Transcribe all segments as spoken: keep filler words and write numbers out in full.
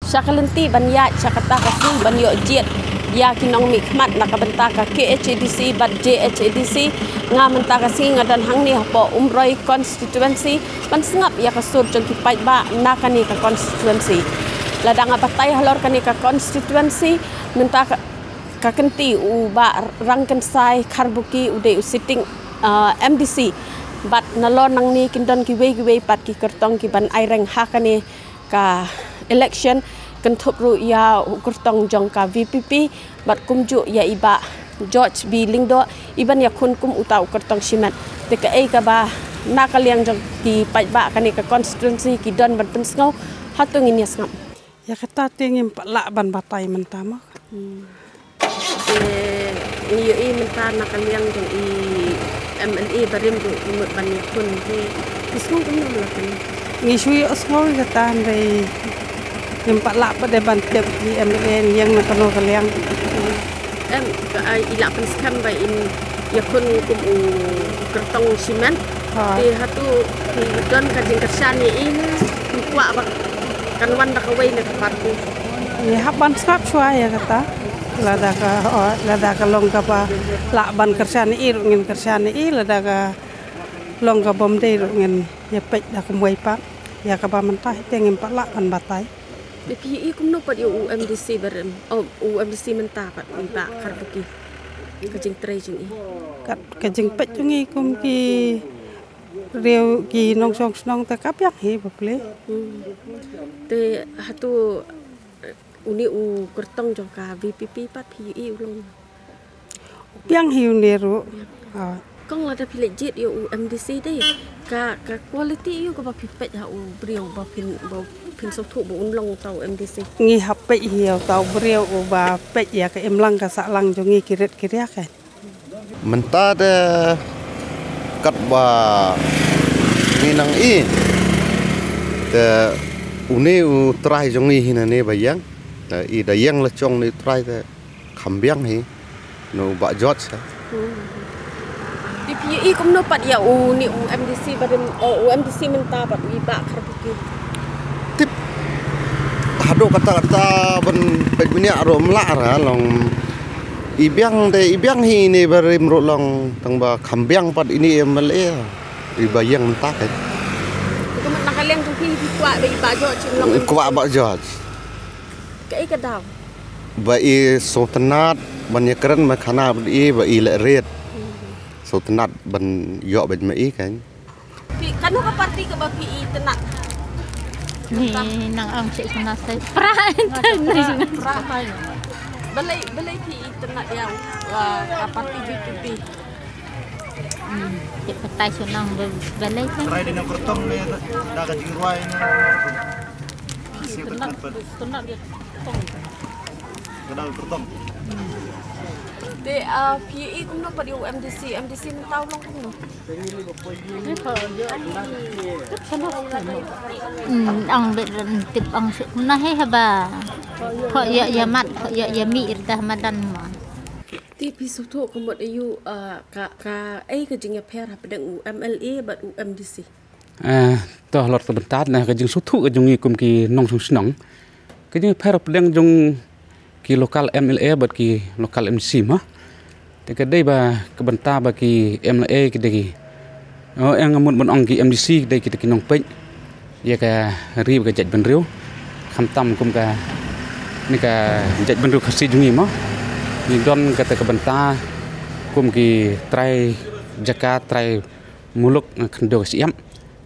Sha ka lynti ban ïaid sha kata ka sngi ban ïoh jied ïa ki nongmihkhmat na ka bynta ka K H A D C bad J H A D C, nga mynta ka sngi nga don hangne hapoh Umroi constituency ban sngap ïa ka sur jong ki paidbah na kane ka constituency. Lada nga batai halor kane ka constituency, mynta ka, ka kynti u Bah Rangkynsai Kharbuki u dei u sitting, uh, M D C. Bad nalor nangne kin don kiwei kiwei pat ki kyrtong ki ban aireng ha kane ka election, kynthup ruh ïa u kyrtong jong ka V P P bad kumjuh ïa i Bah George B Lyngdoh i ban ïakhun kum uta u kyrtong shimet. Te kaei kaba na ka liang jong ki paidbah kane ka constituency ki don ban pynsngew, hato ngin ïa sngap. Ïa kata te ngim pat lah ban batai mynta mo. Te ngi ïohi mynta na ka liang jong i M L A barim ruh i mut ban ïakhun, te phi sngew kumno la kane? Ngi shu ïohsngew ïa kata hynrei ngim pat lah pat de ban tip i M L A ïeng na kano ka liang. Em, ka ai i lah pynskhem ba in ïakhun kum u kyrtong shimet. Ha. Te hato phi don ka jingkyrshan ïa i ne phi kwah ba kan wan da kawei na ka party? Ngi hap ban sngap shuwa ïa kata. Lada ka, oh, lada ka long kaba lah ban kyrshan ïa i ruh ngin kyrshan ïa i, lada ka long ka bym dei ruh ngin ïa peit da kumwei pat. Ïa kaba mynta hi te ngim pat lah ban batai. Te phi ïohi kumno pat ïa u M D C barim, oh, u M D C mynta pat, i Bah Kharbuki, ka jingtrei jong i? Kat ka jingpeit jong i kum ki riew ki nongshong shnong te ka biang hi bapli. Hmm. Te hato, eh, une u kyrtong jong ka V P P pat phi ïohi u long? Biang hi une ruh. Ah. Kong lada phi leit jied ïa u M D C dei ka, ka quality ïa u kaba phi peit ha u briew ba phin, ba phin sngewthuh ba un long uta u M D C. Ngi hap peit hi ïa uta u briew uba peit ïa ka imlang ka sahlang jong ngi ki rit ki riak eh. Mynta te katba ngi nang ïohi te une u trai jong ngi hi nangne ba ïeng. Te i da ïeng la jong une u trai te kham biang hi na u Bah George ha. Hmm. Te phi ïohi kumno pat ïa une u M D C barim, oh, u M D C mynta pat u i Bah Kharbuki? Tip haduh katta katta ban peit bniah ruh ym lah ra long. I biang te i biang hi ine barim ruh long tang ba kham biang pat ine M L A i ba ïeng mynta ka. Te ka mut na ka liang jong phi phi kwah ba i Bah George long. Kwah Bah George. Kaei ka daw? Ba i sngewtynnat ban ïakren bynriew bad i ba i leh rit. Sngewtynnat ban ïoh bad ma i kan. Phi, kano ka parti kaba phi itynnat? Ni nang ong sih kena sai pra. Pra. Balei, balei phi itynnat ïa, uh, ka parti V P P? Hmm, cik petai sunang be-, balei kan? Trai dina kertong ne, da ka jingrwai ne. Isi kertong. Kertong. Kena kertong. Te, ah, phi i kumno pat ïa u M D C, M D C mynta u long kumno? Hmm, ang bet tip ang sik kumno he haba. Pok ïa ïa mat, pok ïa ïa mi irdah madan ma. Te phi sngewthuh ka mut ïa u, ah, ka, ka, ei ka jingïapher hapdeng u M L A bad u M D C? Eh, to halor ka bynta na ka jingsngewthuh ka jong ngi kum ki nongshong shnong. Ka jingïapher hapdeng jong ki local M L A bad ki local M D C ma. Te ka dei ba ka bynta ba ki M L A ki dei ki, oh, ïa nga mut ban ong ki M D C ki dei kita ki nongpeit ïa ka ri bad ka jaitbynriew. Khamtam kum kane ka jaitbynriew Khasi jong ngi ma. Ngi don kata ka bynta kum ki trai jaka, trai muluk, eh, khyndew ka shyiap.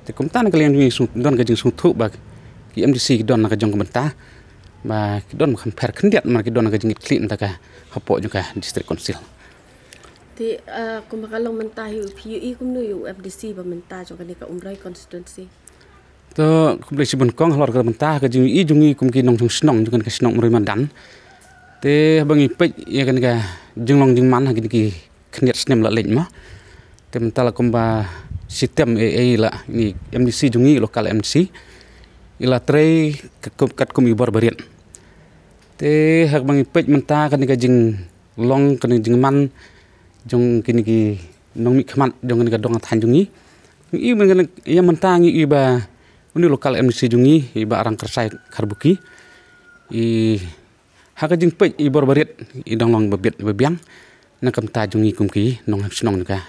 Te kumta na ka liang jong ngi shu don ka jingsngewthuh ba ki M D C ki don na ka jong ka bynta. Ba ki don kham pher khyndiat namar ki don na ka jingïaid khlieh mynta ka hapoh jong ka District Council. Te, eh, kumba ka long mynta hi phi ïohi kumno ïa u M D C ba mynta jong kane ka Umroi constituency? To, khublei shibun kong halor ka bynta ka jingïohi jong ngi kum ki nongshong shnong jong kane ka shnong Umroi Madan. Te haba ngi peit ïa kane ka jinglong jingman ha kine ki khyndiat snem la leit ma. Te mynta la kumba shitom ei ei la ngi M D C jong ngi, local M D C i la trei ka kum, katkum i bor barit. Te haba ngi peit mynta kane ka jinglong, kane ka jingman jong kine ki nongmihkhmat jong kane ka dong ka thaiñ jong ngi. Ngi i mynta, ïa mynta ngi i ba une u local M D C jong ngi, i Bah Rangkynsai Kharbuki. i ha ka jingpeit i bor barit i dang long ba bit ba biang. Na ka bynta jong ngi kum ki nongshong shnong ka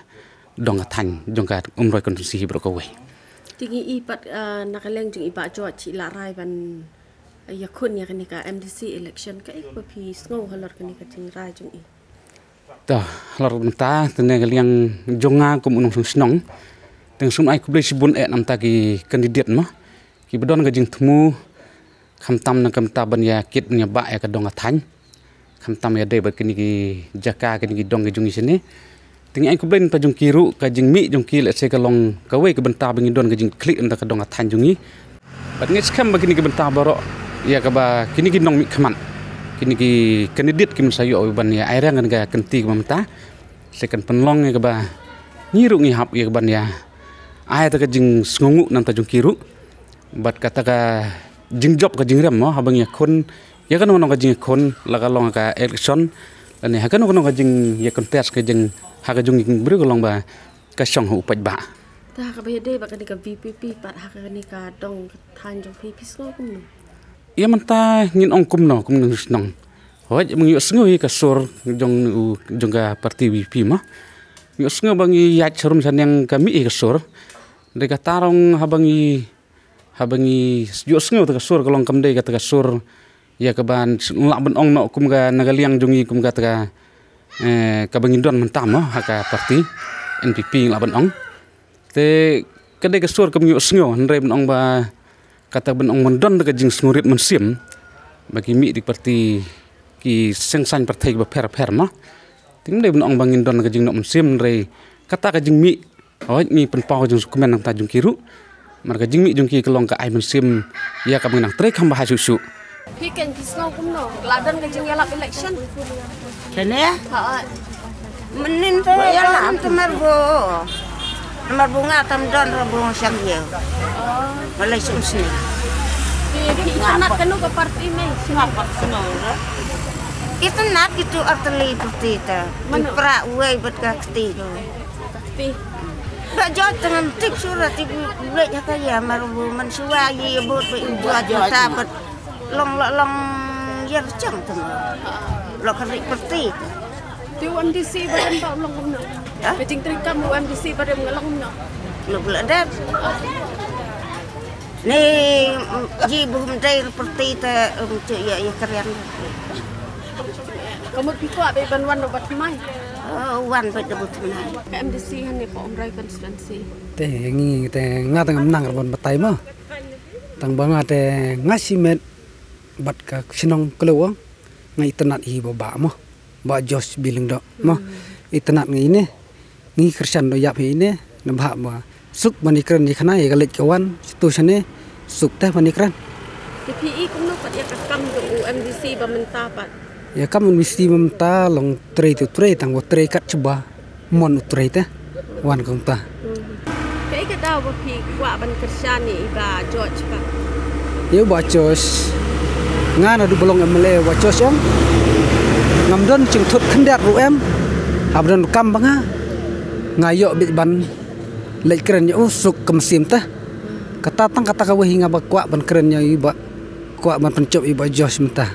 dong ka thaiñ jong ka Umroi constituency hi baroh kawei. Te ngi i pat, ah, na ka liang jong i Bah George i la rai ban, ah, ïakhun ïa kane ka M D C election, kaei ba phi sngew halor kane ka jingrai jong i? To, halor mynta te na ka liang jong nga kum u nongshong shnong, te nga sngew ai khublei shibun eh na ka bynta ki candidate mo, kiba don ka jingthmu, khamtam na ka bynta ban ïa kit ban ïa bah ïa ka dong ka thaiñ, khamtam ïadei bad kine ki jaka, kine ki dong ki jong ngi shane. Te ngi ai khublei na ka bynta jong ki ruh, ka jingmih jong ki lehse ka long kawei ka bynta ba ngin don ka jingkitkhlieh na ka bynta ka dong ka thaiñ jong ngi. Bad ngi skhem ba kine ki bynta baroh ïa kaba kine ki nongmihkhmat, kine ki candidate ki mynta ïoh ban ïa ai reng kane ka kynti kaba mynta, lehse kan pynlong ïa kaba ngi ruh ngi hap ïa kaban ïa ai ta ka jingsngewnguh na ka bynta jong ki ruh. Bad kata ka jingjop ka jingrem mo, haba ngi ïakhun ïa kano kano ka jingïakhun, la ka long ka election lane ha kano kano ka jingïa contest ka jing, ha ka jong ngi ki briew ka long ba ka shong ha u paidbah. Te ha kaba ïadei bad kane ka V P P pat ha kane ka dong ka thaiñ jong phi, phi sngew kumno? Ïa mynta ngin ong kumno, kumno shnong. Hooid, ba ngi ïohsngew ïa ka sur jong u, jong ka party V P P mo. Ngi ïohsngew ba ngi ïaid sharum shaneng ka mih ïa ka sur. Dei kata ruh haba ngi, haba ngi ïohsngew ta ka sur ka long kam dei kata ka sur ïa kaban lah ban ong noh kum ka na ka liang jong ngi kum kata ka, eh, kaba ngi don mynta mo ha ka party N P P lah ban ong. Te ka dei ka sur kam ngi ïohsngew, hynrei ban ong ba kata ban ong ban don da ka jingsngewrit mynsiem ba ki mih da ki party, ki seng saiñ pyrthei kiba pher pher mo. Te kam dei ban ong ba ngin don da ka jingnoh mynsiem, hynrei kata ka jingmih, hooid ngi pynpaw ka jingsngewkmen na ka bynta jong ki ruh. Namar ka jingmih jong ki ka long ka ai mynsiem ïa kaba ngi nang trei kham bha shuh shuh. Phi keiñ phi sngew kumno, la don ka jingïalap election? Kane? Ha. Mynnin te ïalap te marbo. Marbo nga tam don marbo nga shang ïew. Balei sum sini. Phi, phi itynnad kano ka party mei? Itynnad kitu artylli party te. Mano? Pra uwei bad ka kti ko. Phi. Ba jot tengam tip sura tip lek ha ka ïa marbo man shuwa ïa bot ba jot ta bad. Long, long, long ïa rchang tu. Long ka ri parti. Te u M D C ba dem ba long kumno? Ha? Ka jingtrei kam u M D C ba dem nga long kumno? Long la dep. Ni, mm, ji bu mdei parti te, um, tu ïa, ïa kren. Ka mut phi kwah ba ban wan ba thymmai? Oh, wan ba da bu thymmai. Ka M D C hangne Poh Umroi constituency. Te ngi te nga tang nang ban batai mo. Tang ba nga te nga shimet bad ka shnong Klewong, nga itynnad ïa i Bah mo. Bah Josh Bill Lyngdoh mo. Hmm. Itynnad nga ine. Ngi kyrshan do ïap ine. Nabha ba suk ban ïakren ïa khana ïa ka leit ka wan. Situ shane suk teh ban ïakren. Te phi i kumno pat ïa ka kam jong u M D C ba mynta pat? Ïa kam u M D C ba mynta long trei tu trei tang ba trei kat shaba. Mon u trei te wan kumta. Hmm. Kaei ka daw ba phi kwah ban kyrshan ïa i Bah George ka? Ïa u Bah George. Nga naduh ba long M L A u Bah George em. Ngam don jingthut khyndiat ruh em. Haba don kam ba nga. Nga ïoh bit ban leit kren ïa u suk ka mynsiem te. Kata tang kata kawei hi nga ba kwah ban kren ïa i Bah, kwah ban pynjop ïa i Bah George mynta.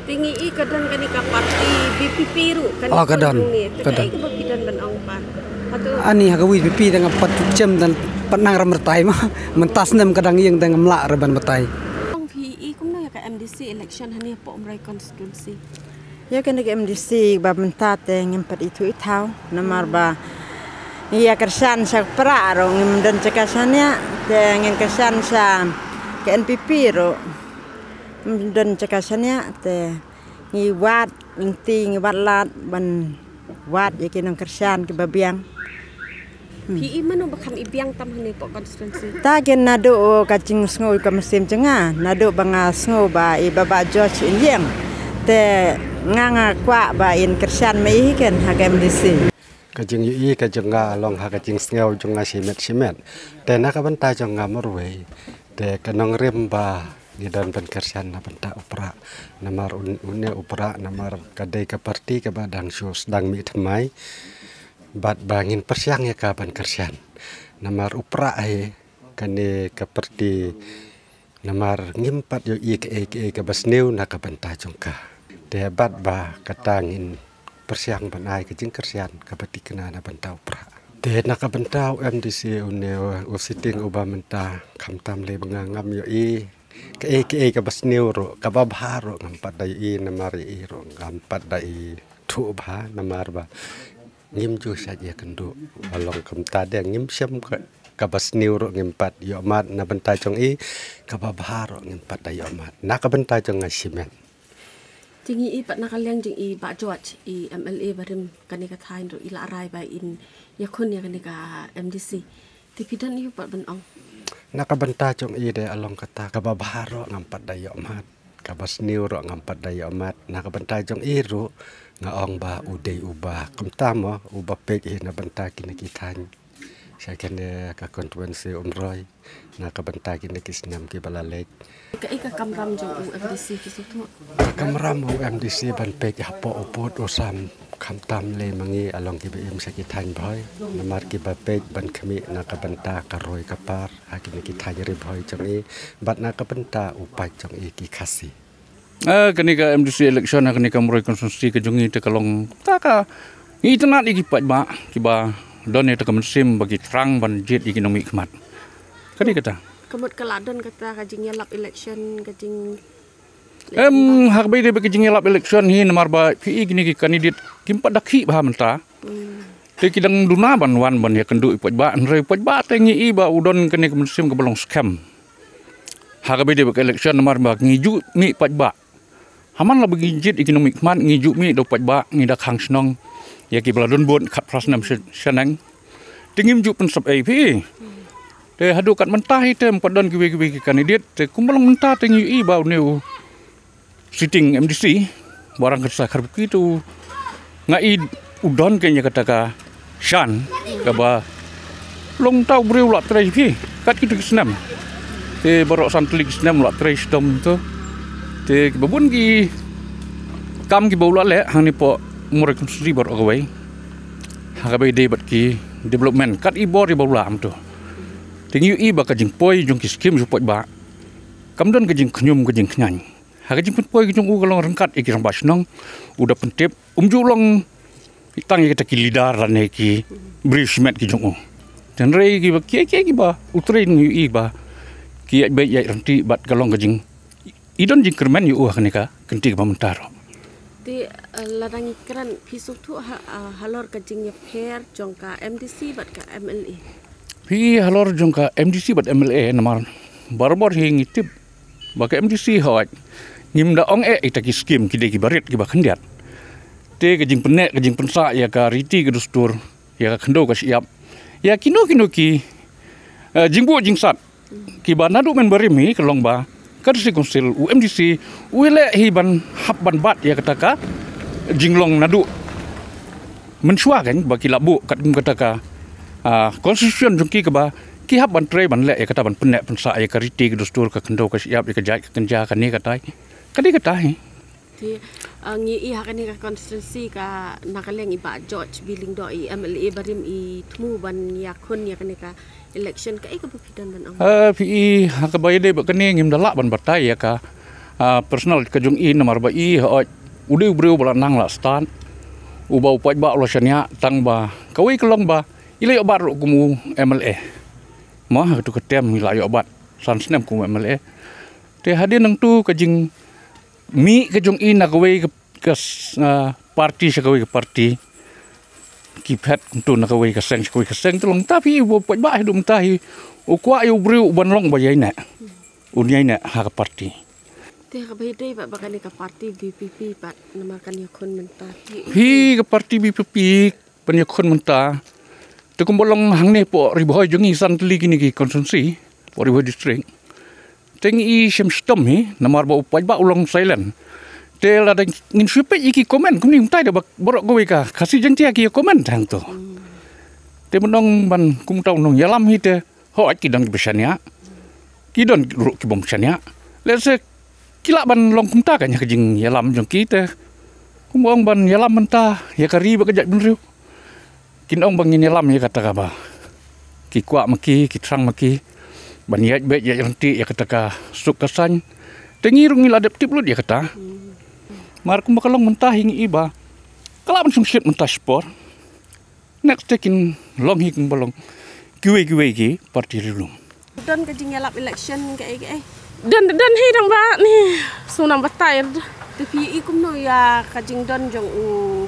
Te ngi i ka don kane ka parti V P P ruh kane. Oh, ka don. Ka don. Kaei kaba phi don ban ong pat? Hato ani ha ka V P P te nga pat chem dan pat nang ram rtai ma. Mynta snem ka dang ïeng te ngam lah re ban batai. Ong phi i kumno ïa ka M D C election hangne Poh Umroi constituency? Ïa kane ka M D C ba mynta te ngim pat ithuh ithaw namar ba ngi ïa kyrshan sha Prah ruh ngim don jaka shaniah te ngin kyrshan sha ka N P P ruh. Don jaka shaniah te ngi wad lynti ngi wad lad ban wad ïa ki nongkyrshan kiba biang. Hmm. Phi i mano ba kham i biang tam hangne Poh constituency? Ta kin naduh ka jingsngew ka mynsiem jong nga naduh ba nga sngew ba i Bah George in ïeng. Te nga nga kwah ba in kyrshan ma i hi ken ha ka M D C. Ka jingïohi ka jong nga long ha ka jingsngew jong nga shimet shimet. Te na ka bynta jong nga marwei. Te ka nongrim ba ngi don ban kyrshan na bynta u Prah. Namar un-, une u Prah namar ka dei ka parti kaba dang shu sdang mih thymmai. Bad ba ngin pyrshang ïa ka ban kyrshan. Namar u Prah hi kane ka parti Namar ngim pat ïohi kaei kaei kaba sniew na ka bynta jong ka. Te bad ba kata ngin pyrshang ban ai ka jingkyrshan kaba thikna na bynta u Prah. Te na ka bynta u M D C une u sitting uba mynta, khamtam lei ba nga ngam ïohi kaei kaei kaba sniew ruh, kaba bha ruh ngam pat da ïohi, namar ïohi ruh ngam pat da ithuh bha, namar ba ngim ju shait ïakynduh. Ba long kumta de ngim shem ka, kaba sniew ruh ngim pat ïohmad na bynta jong i, kaba bha ruh ngim pat da ïohmad na ka bynta jong nga shimet. Jingïohi pat na ka liang jong i Bah George, i M L A barim kane ka thaiñ ruh i la rai ba in ïakhun ïa kane ka M D C. Te phi don aiu pat ban ong? Na ka bynta jong i de, a long kata, kaba bha ruh ngam pat da ïohmad, kaba sniew ruh ngam pat da ïohmad. Na ka bynta jong i ruh nga ong ba u dei uba, kumta mo, uba peit hi na bynta kine ki thaiñ, sha kane ka constituency Umroi, na ka bynta kine ki snem kiba la leit. Kaei ka kamram jong u M D C, phi sngewthuh? Ka kamram u M D C ban peit hapoh u pud u sam, khamtam lei ma ngi, a long kiba im sha ki thaiñ Bhoi. Namar kiba peit ban khmih na ka bynta ka roi ka par ha kine ki thaiñ Ri Bhoi jong i, bad na ka bynta u paid jong i ki Khasi. Ah, kane ka M D C election ha kane ka Umroi constituency ka jong i te ka long, ta ka, ngi itynnad ïa ki paidbah kiba don ïa kata ka mynsiem ba ki thrang ban jied ïa ki nongmihkhmat. Kane kata. Ka mut ka la don kata ka jingïalap election, ka jing Em, ha kaba ïadei bad ka jingïalap election hi, namar ba phi i kine ki candidate kim pat da khih bha mynta. Hmm. Te ki dang duna ban wan ban ïakynduh ïa u paidbah, hynrei u paidbah te ngi i ba u don kane ka mynsiem kaba long skhem ha kaba ïadei bad ka election, namar ba ngi ju mih paidbah. Ha man la ba ngi jied ïa ki nongmihkhmat, ngi ju mih da u paidbah, ngi da khang shnong ïa kiba la don vote khatphra snem sha-, shaneng. Te ngim ju pynsep ei phi. Te haduh kat mynta hi te ym pat don kiwei kiwei ki candidate, te kumba long mynta te ngi ïohi ba une u sitting M D C, Bah Rangkhatshah Kharbuki te u, nga i u don kane ïa kata ka shan kaba long, uta u briew u la trei phi kat kito ki snem. Te baroh san tylli ki snem u la trei shitom to. Te kiba bun ki kam kiba u la leh hangne hapoh Umroi constituency baroh kawei, ha kaba ïadei bad ki development kat i bor iba u la ïoh to. Te ngi ïohi ba ka jingpoi jong ki skim jong u paidbah kam don ka jingkhñium ka jingkhñiang. Ha ka jingpynpoi ka jong u ka long ryngkat ïa ki rangbah shnong, u da pyntip, um ju long tang ïa kita ki leader lane ki briew shimet ki jong u. Te hynrei kiba kiei kiei kiba u trei ngi ïohi ba ki ïaid beit ïaid ryntih bad ka long ka jing, i don jingkyrmen ïa u ha kane ka kynti kaba mynta ruh. Te, eh, lada ngi kren, phi sngewthuh ha, ah, halor ka jingïapher jong ka M D C bad ka M L A? Phi, halor jong ka M D C bad M L A, namar barabor hi ngi tip ba ka M D C hooid ngim da ong eh ïa kita ki skim, ki dei kiba rit kiba khyndiat. Te ka jingpynneh ka jingpynsah ïa ka riti ka dustur, ïa ka khyndew ka shyiap, ïa kino kino ki, eh, jingbuh jingsat kiba naduh mynbarim hi ka long ba ka District Council, u M D C u leh hi ban hap ban bat ïa kata ka jinglong naduh mynshuwa kan ba ki la buh kat kum kata ka, ah, constitution jong ki kaba ki hap ban trei ban leh ïa kata ban pynneh pynsah ïa ka riti ka dustur, ka khyndew ka shyiap, ïa ka jait ka kynja, kane katai, kane katai. Te, ah, ngi i ha kane ka constituency ka na ka liang i Bah George B. Lyngdoh, i M L A barim, i thmu ban ïakhun ïa kane ka election, kaei kaba phi don ban ong? Ah, phi i ha kaba ïadei bad kane ngim da lah ban batai ïa ka, ah, personal ka jong i, namar ba i hooid u dei u briew ba la nang la stad, uba u paidbah u la shaniah, tang ba kawei ka long ba i la ïoh bat ruh kum u M L A. Mo, ha kato ka term i la ïoh bat san snem kum u M L A. Te hadien nangto ka jing mih ka jong i na kawei ka, ka s-, ah, party sha kawei ka party, ki phet kumto na kawei ka seng sha kawei ka seng, te long ta phi, u paidbah haduh mynta hi u kwah ïa u briew uban long ba ïaineh, un ïaineh ha ka party. Te ha kaba ïadei bad ba kane ka party V P P pat, namar kan ïakhun mynta, phi, ka party V P P ban ïakhun mynta. Te kumba long hangne hapoh Ri Bhoi jong ngi, san tylli kine ki constituency hapoh Ri Bhoi District, te ngi i shem shitom hi, namar ba u paidbah u long silent. Te lada ngin shu peit ïa ki comment kumne, mynta da ba baroh kawei ka Khasi Jaiñtia ki comment hangto. Te ban ong ban kumta u nongïalam hi te, hooid ki don kiba shaniah, ki don ruh ki bym shaniah. Lehse ki lah ban long kumta ka, ïa ka jingïalam jong ki te, kumba ong ban ïalam mynta ïa ka ri bad ka jaitbynriew, kin ong ba ngin ïalam ïa kata kaba ki kwah ma ki, ki thrang ma ki. ban ïaid beit ïaid ryntih ïa kata ka suk ka saiñ. Te ngi ruh ngi la dep tip lut ïa kata. Mar kumba ka long mynta hi ngi i ba ka lah ban shongshit mynta shipor. Next te kin long hi kumba long kiwei kiwei ki party ri lum. Don ka jingïalap election kaei kaei? Don, don hi dang ba ni. Sum nang batai. Te phi i kumno ïa ka jingdon jong u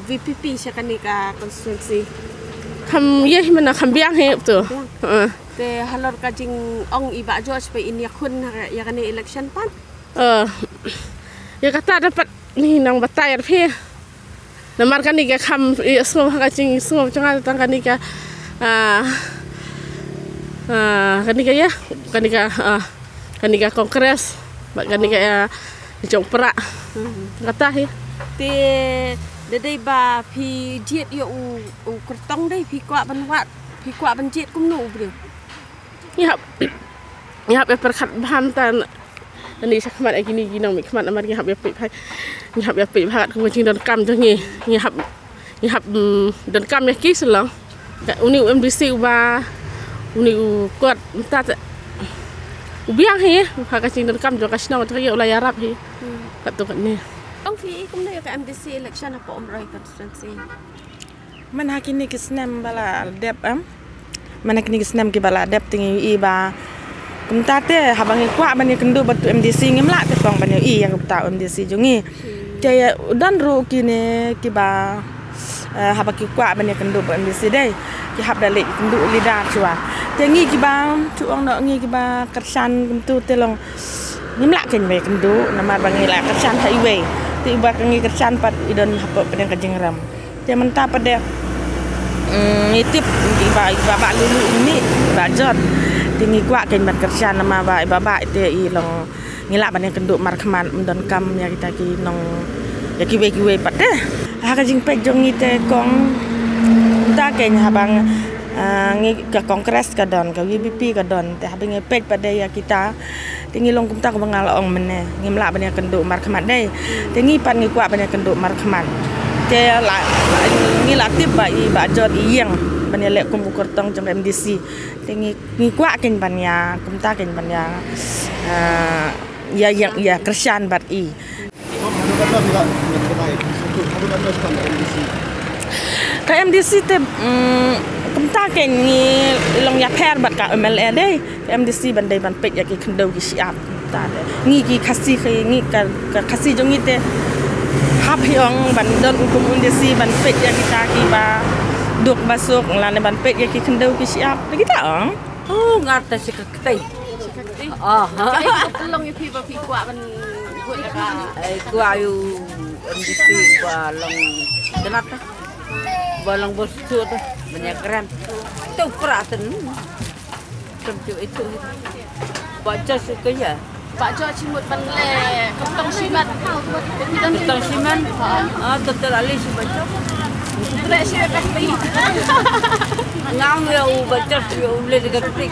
VPP sha kane ka constituency? Kham ïa hi mana kham biang hi tu. Te halor ka jingong i Bah George ba in ïakhun ïa kane election pat? Ïa kata da pat ni nang batai phi. Namar kane ka kham ïa sngewbha ka jingsngewbha jong nga tang kane ka, ah, ah, kane ka ïa, kane ka, ah, kane ka Congress, bad kane ka ïa jong Prah. Kata hi. Te da dei ba phi jied ïa u, u kyrtong dei phi kwah ban wad, phi kwah ban jied kumno u briew? Ngi hap, ngi hap ïa pyrkhat bha mynta. Ani sha khmat ïa kine ki nongmihkhmat namar ngi hap ïa peit bha. Ngi hap ïa peit bha kat kum ka jingdonkam jong ngi. Ngi hap, ngi hap, mm, donkam ïa ki shalong. Kat uni u MDC uba, uni u kot mynta te u biang hi ha ka jingdonkam jong ka shnong jong ngi u la ïarap hi. Katto katne. Ong phi i kumno ïa ka MDC election hapoh Umroi constituency? Man ha kine ki snem ba la dep em. Man ha kine ki snem kiba la dep te ngi i ba kumta te haba ngi kwah ban ïakynduh bad u MDC ngim lah te pong ban ïohi ïa uta u MDC jong ngi. Te u don ruh kine kiba, eh, haba ki kwah ban ïakynduh bad u MDC dei ki hap da leit ïakynduh leader shuwa. Te ngi kiba tu ong noh ngi kiba kyrshan kumtu te long ngim lah kein ban ïakynduh namar ba ngi la kyrshan ha iwei. Te iba ka ngi kyrshan pat i don hapoh pdeng ka jingrem. Te mynta pat de, mm, ngi tip i Bah, i Bah Bah Lulu ini, i Bah Jot. Te ngi kwah kein ban kyrshan namar ba i Bah Bah te i long ngi lah ban ïakynduh markhmat, ym donkam ïa kita ki nong, ïa kiwei kiwei pat te. Ha ka jingpeit jong ngi te kong, mynta kein haba, ah, ngi ka Congress ka don, ka VPP ka don, te haba ngi peit pat de ïa kita Te ngi long kumta kumba nga la ong mynne, ngim lah ban ïakynduh markhmat dei. Te ngi pat ngi kwah ban ïakynduh markhmat. Te la, la, ngi la tip ba i Bah Jot i ïeng ban ïaleh kum u kyrtong jong MDC. Te ngi, ngi kwah kein ban ïa, kumta kein ban ïa, ah, ïa, ïa, ïa kyrshan bad i. Ka MDC te, mm, kumta kein ngi long ïapher bad ka MLA dei. Ka MDC ban dei ban peit ïa ki khyndew ki shyiap kumta dei. Ngi ki Khasi ki, ngi ka, ka Khasi jong ngi te hap hi ong ban don u kum u MDC ban peit ïa kita kiba duk ba suk lane ban peit ïa ki khyndew ki shyiap. Dei kita ong. Oh, ngat ta shi ka ktei. Ah, ha. Ka long ïa phi ba phi kwah ban vote ïa ka. Ai kwah ïa u MDC ba long janat ta. Ba long bos tu ta. Ban ïa kren. Tu pra ten. Tem tu itu. Ba jas tu ka ïa. Ba jas shi mut ban leh kyrtong shimet. Kyrtong shimet. Ah, tu ter ali shi ba jas. Leh shi ka ktei. Ngam ïa u ba jas ïa u leh ka ktei.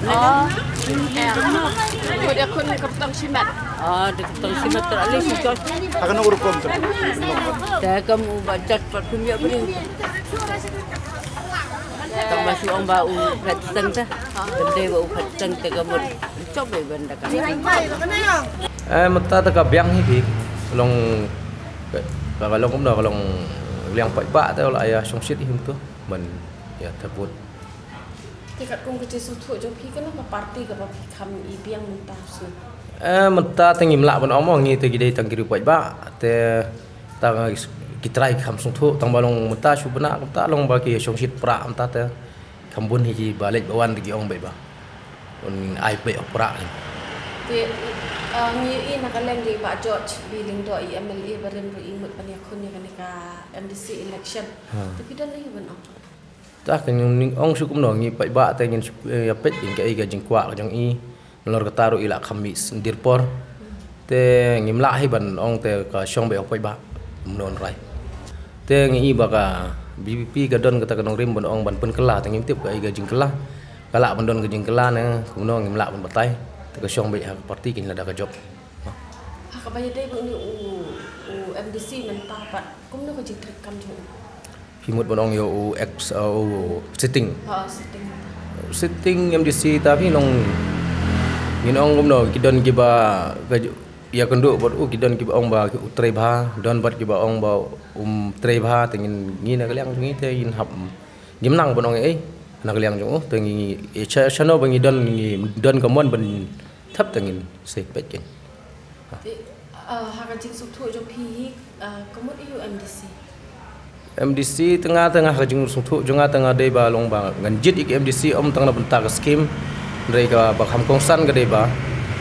Oh. Ko dei khun kyrtong shimet. Ah, dei kyrtong shimet ter ali shi jas. Akan urukom ter. Te kam u ba jas pat pun ïa bri. Kam ba shu ong ba u phet teng te. Kam dei ba u phet teng te kam mut. Chop ba ban da ka. Eh, mynta te ka biang hi ki. Long ka, ka long kumno ka long liang paidbah te la ïa shongshit hi mynta. Ban ïa thaput. Te katkum ka jingsngewthuh jong phi kano ka party kaba phi kham i biang mynta shu? Eh, mynta te ngim lah ban ong mo ngi te ki dei tang ki riewpaidbah te tang ki trai kham sngewthuh tang ba long mynta shu bna mynta long ba ki shongshit pra mynta te kham bun hi ki ba leit ba wan te ki ong beit ba un ai beit pra. Te, eh, ngi i na ka leng dei Bah George B Lyngdoh i MLA ba rim ruh i mut ban ïakhun ïa kane ka MDC election. Ha. Te phi don ei ban ong? Ta ka ngi ong shu kumno ngi paidbah te ngin shu, eh, ïa peit ïa kaei ka jingkwah ka jong i. Nalor kata ruh i la kham mih sngewdih por. Te ngim lah hi ban ong te ka shong beit u paidbah. Kumno nrai. Te ngi i ba ka VPP ka don kata ka nongrim ban ong ban pynkylla te ngim tip kaei ka jingkylla. Ka lah ban don ka jingkylla ne kumno ngim lah ban batai. Te ka shong beit ha ka party kin lada ka jop. Ha kaba ïadei bad une u, u MDC mynta pat kumno ka jingtrei kam jong u? Phi mut ban ong ïa u ex, uh, u sitting. Ha, sitting. Sitting MDC ta phi long Ngin ong kumno, ki don kiba ka ju-, ïa kynduh bad u, ki don kiba ong ba u trei bha, don bad kiba ong ba um trei bha, te ngin, ngi na ka liang jong ngi te ngin hap, ngim nang ban ong ei na ka liang jong u, te ngi, ngi, eh, sha, shano ba ngi don, ngi don ka mon ban thep, te ngin sa peit kein. Te, ah, ha ka jingsngewthuh jong phi hi, ah, ka mut ïa u M D C. M D C te nga, te nga ha ka jingsngewthuh jong nga te nga dei ba long ba ngan jied ïa ka M D C ym tang na bynta ka skim. Hynrei kaba kham kongsan ka dei ba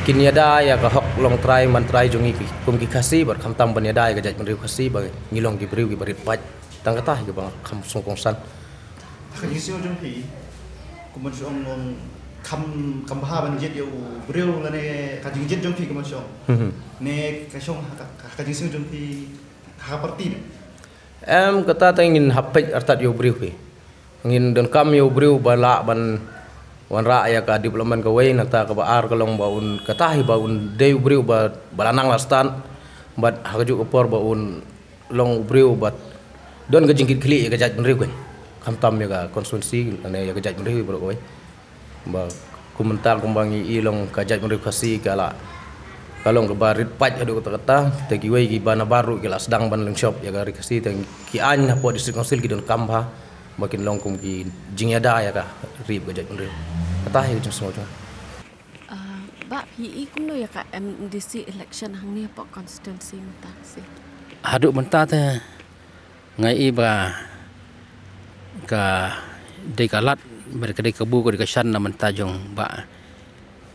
kin ïada ïa ka hok long trai man trai jong ngi ki, kum ki Khasi, bad khamtam ban ïada ïa ka jaitbynriew Khasi ba ngi long ki briew kiba rit paid. Tang kata hi kaba kham sngewkongsan. Ha ka jingsngew jong phi, kumno shu ong, ong kham, kham bha ban jied ïa u briew lane ka jingjied jong phi kumno shu ong? Hmm. Ne ka shong ha ka, ka, ka jingsngew jong phi ha ka party ne? Em, kata te ngin hap peit artat ïa u briew phi. Ngin donkam ïa u briew ba lah ban wanrah ïa ka development kawei, nangta kaba ar ka long ba un, kata hi ba un dei u briew ba, ba la nang la stad, bad ha kajuh ka por ba un long u briew ba don ka jingkitkhlieh ïa ka jaitbynriew kein. Khamtam ïa ka constituency lane ïa ka jaitbynriew baroh kawei. Ba kum mynta kumba ngi i long ka jaitbynriew Khasi ka la, ka long kaba rit paid haduh katta katta, te kiwei kiba nabar ruh ki la sdang ban lynshop ïa ka ri Khasi, te ki aiñ hapoh District Council ki donkam bha ba kin long kum ki jingïada ïa ka ri bad ka jaitbynriew. Kata hi ka jingsngew jong nga. Ah, Bah, phi i kumno ïa ka M D C election hangne hapoh constituency mynta shi? Haduh mynta te nga i ba ka dei ka lad, ba ka dei kabu, ka dei ka shan na bynta jong Bah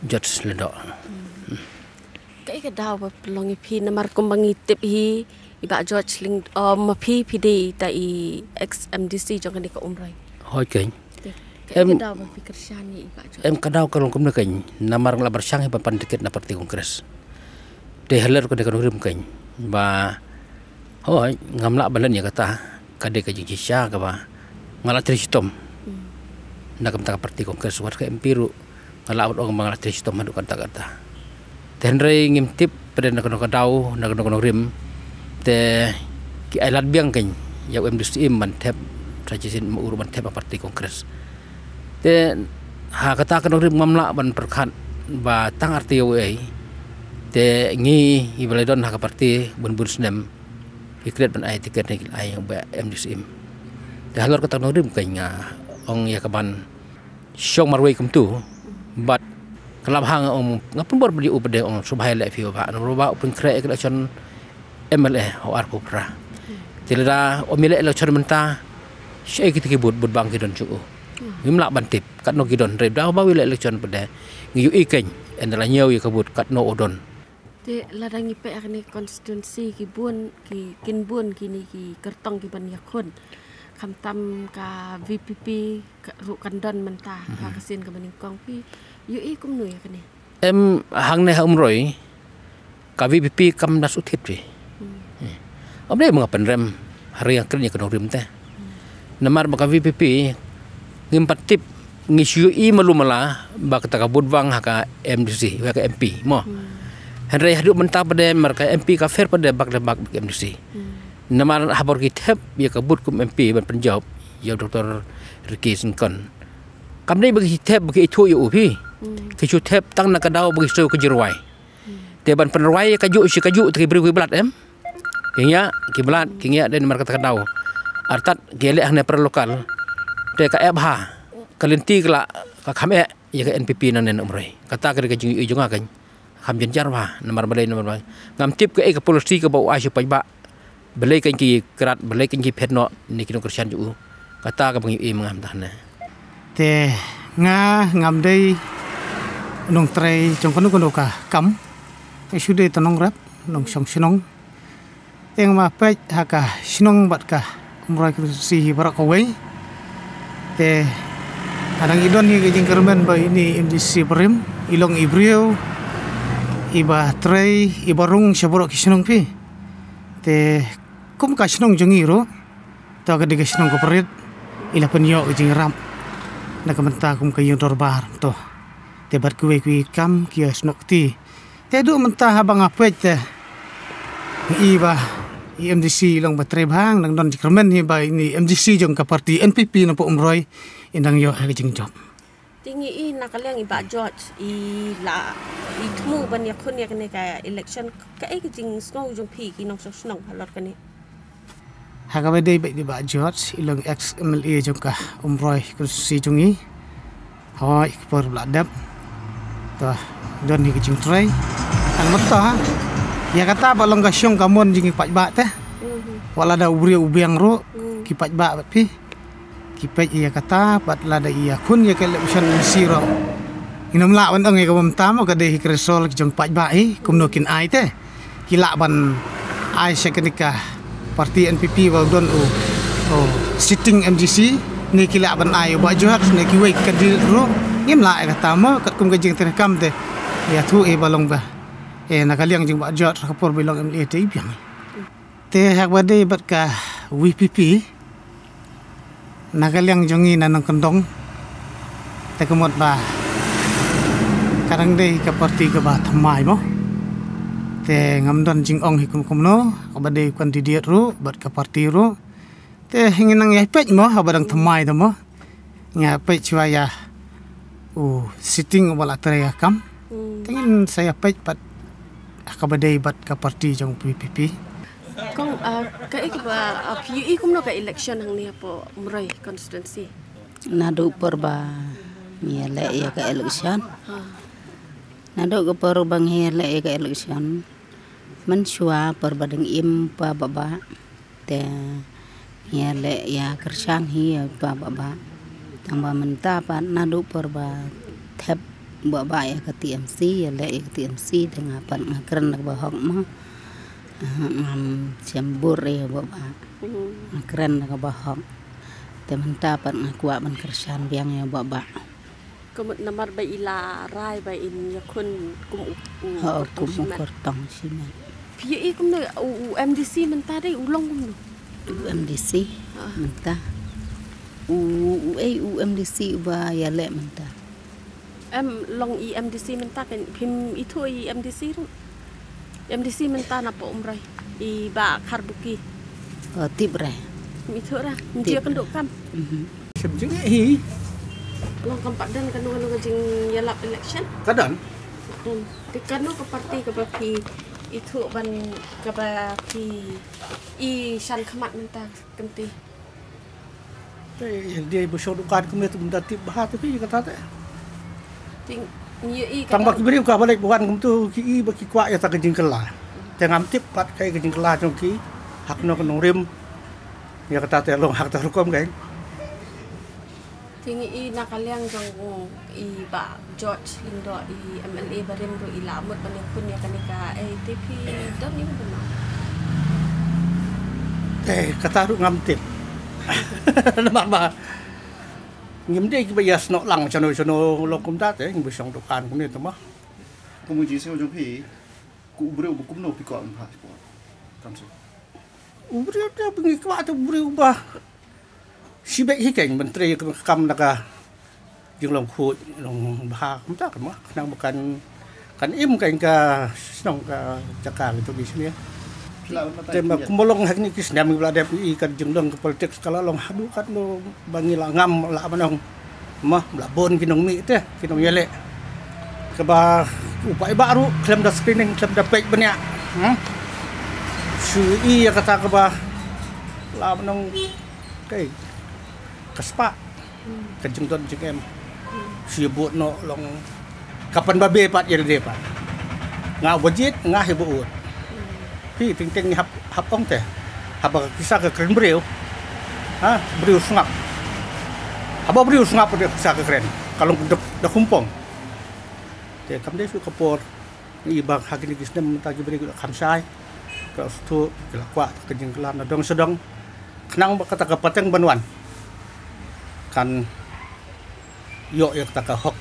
George Lyngdoh. Hmm. Kaei ka daw ba pynlong ïa phi, namar kumba ngi tip hi, i Bah George Lyngdoh, oh, ma phi, phi dei ita i ex M D C jong kane ka Umroi. Hooid kein. Te, kaei ka daw ba phi kyrshan ïa i Bah George? Em, ka daw ka long kumne kein, namar nga la pyrshang hi ban pan tiket na party Congress. Te halor kane ka nongrim kein ba, hooid, ngam lah ban len ïa kata, ka dei ka jingshisha kaba nga la trei shitom. Hmm. Na ka bynta ka party Congress, wat ka M P ruh nga lah ban ong ba nga la trei shitom haduh katta katta. Te hynrei ngim tip pat de na kano ka daw, na kano ka nongrim, te ki ai lad biang kein ïa u M D C Syiem ban thep, sa shisien ma u ruh ban thep ha party Congress. Te ha kata ka nongrim ngam lah ban pyrkhat ba tang arti ïa uei. Te ngi, ngi ba la don ha ka party bun bun snem, ki klet ban ai tiket ne ki ai ïa u Bah M D C Syiem. Te halor kata ka nongrim kein nga ong ïa ka ban shong marwei kumtu, bad ka la bha nga ong, nga pynbor bad ïa u pat de, ong sngewbha ïaleh phi u Bah, namar u Bah u pynkhreh ïa ka election M L A ha u arphew phra. Te lada ym ïaleh election mynta, shaei kita ki booth, booth bank ki don jong u? Ngim lah ban tip katno ki don, hynrei da u Bah u ïaleh election pat de ngi ïohi kein, ynda la ñiew ïa ka booth katno u don. Te lada ngi peit ha kane ka constituency ki bun, ki, kin bun kine ki kyrtong ki ban ïakhun. Khamtam ka V P P ka, ruh kan don mynta, mhm, ha ka sien kaba nyngkong, phi ïohi kumno ïa kane? Em, hangne ha Umroi ka V P P kam da shu thied phi. Hmm. Eh. Ym dei ba nga pynrem, hynrei nga kren ïa ka nongrim te. Namar ba ka V P P ngim pat tip, ngi shu ïohi malu mala ba kata ka booth bank ha ka M D C, ha ka M P mo. Hmm. Hynrei haduh mynta pat de, namar ka M P ka pher pat de bak de bak ka M D C. Hmm. Namar haba ki thep ïa ka booth kum M P ban pynjop ïa u Doctor Ricky Syngkon, kam dei ba ki thep ba ki ithuh ïa u phi. Hmm. Ki shu thep tang na ka daw ba ki sngew ka jingrwai. Hmm. Te ban pynrwai ïa kajuh shi kajuh te ki briew ki blad, em. Ki ngiah, ki blad, ki ngiah de namar kata ka daw. Artat ki leh hangne para local. Te ka eh bha, ka lynti ka la, ka kham eh ïa ka N P P nangne na Umroi. Kata ka dei ka jingïohi jong nga kein. Kham jynjar bha, namar balei, namar ba ngam tip kaei ka policy kaba u ai sha u paidbah. Balei kein ki krat, balei kein ki phet noh ne ki nongkyrshan jong u. Kata kaba ngi ïohi ma nga mynta hangne. Te nga ngam dei nongtrei jong kano kano ka kam. Nga shu dei tang nongrep, nongshong shnong. Te nga ma peit ha ka shnong bad ka Umroi constituency hi baroh kawei. Te nga dang i don hi ka jingkyrmen ba ine i M D C barim, i long i briew iba trei, iba rung sha baroh ki shnong phi. Te kum ka shnong jong ngi ruh, to ka dei ka shnong kaba rit, i la pynïoh ka jingïarap na ka bynta kum ka ïing dorbar to. Te bad kiwei kiwei kam ki ïasnoh kti. Te haduh mynta haba nga peit te, nga i ba i M D C i long ba trei bha, nga dang don jingkyrmen hi ba ine i M D C jong ka party N P P na poh Umroi i dang ïoh ha ka jingjop. Te ngi i na ka liang i Bah George i la i thmu ban ïakhun ïa kane ka election, kaei ka jingsngew jong phi ki nongshong shnong halor kane? Ha kaba dei bad i Bah George, i long ex M L A jong ka Umroi constituency jong i. Hoi, ka por ba la dep. To, don hi ka jingtrei. Tang mata ha. Ïa kata ba long ka shong ka mon jong ki paidbah te. Wat lada u briew u biang ruh, ki paidbah bad phi ki peit ïa kata, bad lada ïakhun ïa ka election M C ruh. Ngim lah ban ong ïa ka bym tam, ka dei hi ka result jong paidbah hi, kumno kin ai te. Ki lah ban ai sha kane ka party N P P ba don u, u sitting M D C, ne ki lah ban ai u Bah George, ne kiwei ki candidate ruh. Ngim lah ïa kata mo, katkum ka jingtrei kam te. Ïathuh ïa ba long ba. Eh, na ka liang jong Bah George, ka por ba i long M L A te i biang. Te ha kaba dei bad ka V P P, na ka liang jong ngi na nongkyndong, te ka mut ba ka dang dei ka party kaba thymmai mo. Te ngam don jingong hi kum kumno, kaba dei candidate ruh bad ka party ruh. Te ngi nang ïa peit mo, haba dang thymmai te mo. Ngi ïa peit shuwa ïa u sitting uba la trei ïa kam. Te ngin sa ïa peit pat ha kaba dei bad ka party jong P P P. Kong, ah, kaei kaba, ah, phi ïohi kumno ka election hangne hapoh Umroi constituency? Naduh por ba ngi ïaleh ïa ka election. Ha. Naduh ka por ba ngi ïaleh ïa ka election, mynshuwa por ba dang im pa Bah Bah, te ngi ïaleh ïa kyrshan hi ïa pa Bah Bah. Tang ba mynta pat naduh por ba thep Bah Bah ïa ka T M C, ïaleh ïa ka T M C, te nga pat nga kren da kaba hok mo. Ngam shem bor ïa Bah Bah. Nga kren da kaba hok. Te mynta pat nga kwah ban kyrshan biang ïa Bah Bah. Ka mut namar ba i la rai ba in ïakhun kum u, u kyrtong shimet. Kum u kyrtong shimet. Phi ïohi kumno u, u M D C mynta dei u long kumno? U M D C mynta. U, u ei u M D C uba ïaleh mynta. Em long i M D C mynta kan phim ithuh i M D C ruh. M D C mynta napoh Umroi i Bah Kharbuki. Oh, tip re. Phim ithuh re. Tip. Jia kynduh kam. Mhm. Shem jing hi. Long kam pat don kano kano ka jingïalap election. Ka don. Don. Te kano ka party kaba phi ithuh ban kaba phi i shan khmat mynta kynti. Te ïa dei ba shong dukan kumne te mynta tip bha te phi kata te. Tang ba ki briew ka ba leit ba wan kumtu ki i ba ki kwah ïa ta ka jingkylla. Te ngam tip pat kaei ka jingkylla jong ki ha kano ka nongrim. Ïa kata te long ha kata rukom kaei. Te ngi i na ka liang jong u i Bah George Lyngdoh i M L A barim ruh i la mut ban ïakhun ïa kane ka, eh, te phi don ïa kane. Eh, kata ruh ngam tip. Namar ba ngim dei kiba ïasnoh lang shano shano long kumta te ngi ba shong dukan kumne te ma. Kum u jingsngew jong phi, u briew ba kumno phi kwah ban phah sha ka kam sha. U briew te ba ngi kwah te u briew ba shibit hi keiñ ban trei ka kam na ka jinglong khuid, long bha kumta ka ma, khnang ba kan, kan im keiñ ka shnong ka jaka ka jong ngi shane. Te ma kumba long ha kine ki snem ba la dep i ka jinglong ka politics ka la long haduh katno ba ngi la ngam la ban ong. Ma, ba la bun ki nongmih te, ki nongïaleh. Kaba u paidbah ruh khlem da screening, khlem da peit bniah. Hmm? Shu i ïa kata kaba la ban ong kaei ka spah. Ka jingdon jingem. Shu ïa bud noh long ka pynbabe pat ïa lade pat. Nga uba jied, nga hi ba ud. Phi teng teng ngi hap, hap ong te. Haba ka pisa ka kren briew. Ha, briew sngap. Haba briew sngap ka pisa ka kren. Ka long da, da kumpong. Te kam dei shu ka por. Ngi ba ha kine ki snem mynta ki briew ki la kham shai. Ki la sngewthuh, ki la kwah ka jingkylla na dong sha dong. Khnang ba kata ka pateng ban wan kan ïoh ïa kata ka hok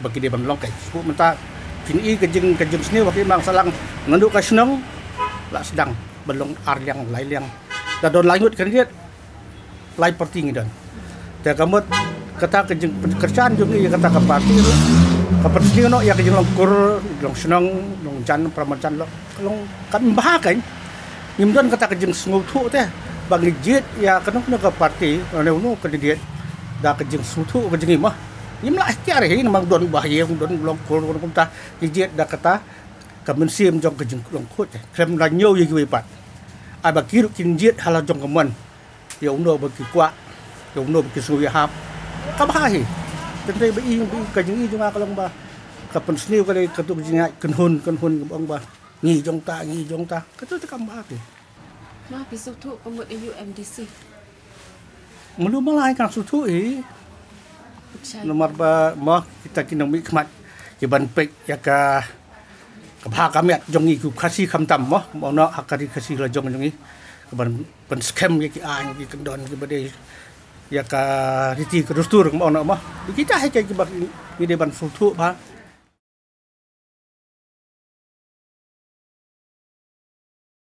ba ki dei ban long. Kaei shu mynta phin i ka jing, ka jingsniew ba ki mang sahlang naduh ka shnong la sdang ban long ar liang lai liang. Da don lai ngut candidate, lai party ngi don. Te ka mut kata ka jingpynkyrshan jong ngi ïa kata ka party ruh ka pynsniew noh ïa ka jinglong kur, long shnong, long jan, para marjan, long, long kan bha kan. Ngim don kata ka jingsngewthuh te ba ngi jied ïa kano kano ka party, ne uno candidate da ka jingsngewthuh ka jong ngi ma. Ngim lah kiar hi namar don ba hi, don long kol kumta. Ki jied da kata ka mynsiem jong ka jingkhlong khuid. Khlem la ñiew ïa kiwei pat. Ai ba ki ruh kin jied ha la jong ka mon. Ïa uno ba ki kwah, ïa uno ba ki sngew ïahap. Ka bha hi. Tynrai ba i, ba i ka jingi jong nga ka long ba ka pynsniew ka dei katu ka jingïaid kynhun, kynhun ka ong ba ngi jong ta, ngi jong ta. Katu te kam bha hi. Ma phi sngewthuh ka mut ïa u M D C. Mulu malai kan sngewthuh hi. Namar ba mo kita ki nongmihkhmat ki ban peit ïa ka, ka bha ka miat jong ngi ki Khasi khamtam mo, mo no ha ka ri Khasi la jong jong ngi. Ka ban pynskhem ïa ki aiñ ki kyndon ki ba dei ïa ka riti ka dustur mo no mo. Kita hi ki ba ngi dei ban sngewthuh bha.